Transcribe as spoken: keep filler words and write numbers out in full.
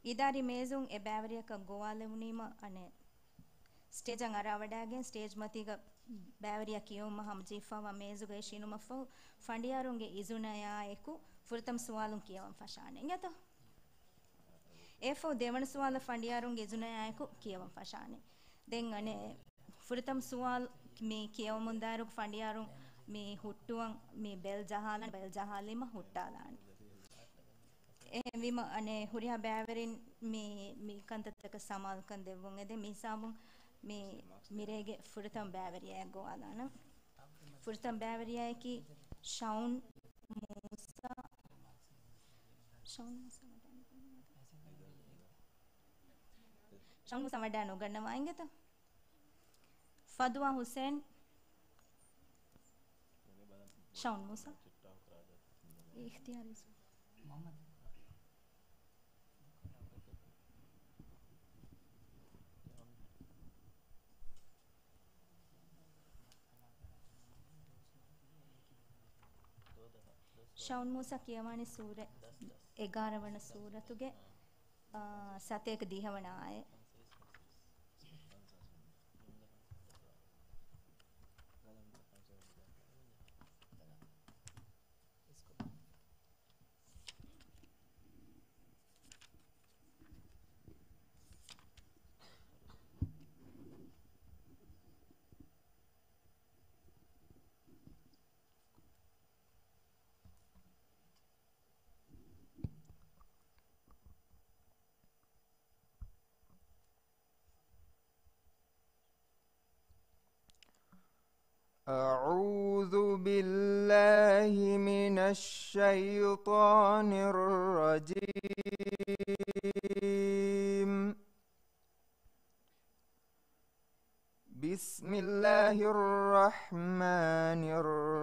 އިދާރީ މޭޒުން އެ ބައިވެރިޔަކަށް ގޮވާލެވުނީމަ، އަނެއް ސްޓޭޖަށް އަރާވަޑައިގެން، ސްޓޭޖް މަތީގަ ބައިވެރިޔާ ކިޔެވުމަށް ހަމަޖެހިފައިވާ މޭޒުގައި އިށީނުމަށްފަހު، ފަނޑިޔާރުންގެ އިޒުނަޔާއެކު ފުރަތަމަ ސުވާލުން ކިޔަވަން ފަށާނެ. އިނގޭތޯ؟ އެއަށްފަހު ދެވަނަ ސުވާލަށް ފަނޑިޔާރުންގެ އިޒުނަޔާއެކު ކިޔަވަން ފަށާނެ. ދެން އަނެއް ފުރަތަމަ ސުވާލު މި ކިޔަވަމުންދާއިރު ފަނޑިޔާރުން މި ހުއްޓުވަން މި ބެލް ޖަހާލާނެ، ބެލް ޖަހާލީމަ ހުއްޓާލާނެ. އެހެންވީމަ، އަނެއް ހުރިހާ ބައިވެރިން މި، މި ކަންތައްތަކަށް ސަމާލުކަން ދެއްވުން އެދެން. މި ހިސާބުން މި، މިރޭގެ ފުރަތަމަ ބައިވެރިޔާއެއް ގޮވާލާނަން. ފުރަތަމަ ބައިވެރިޔާއަކީ ޝައުން މޫސާ. ޝައުން މޫސާ ވަޑާން ނުގަންނަވާ. ޝައުން މޫސާ ވަޑާން ނުގަންނަވާ އިނގޭތޯ. ފަދުވާ ހުސެން. ޝައުން މޫސާ. އިޚްތިޔާރީ ސުވާލު. ޝައުން މޫސާ ކިޔަވާނީ ސޫރަ އެގާރަ ވަނަ ސޫރަތުގެ، އާ، ސަތޭކަ ދިހަ ވަނަ އާޔަތް. أعوذ بالله من الشيطان الرجيم. بسم الله الرحمن الرحيم.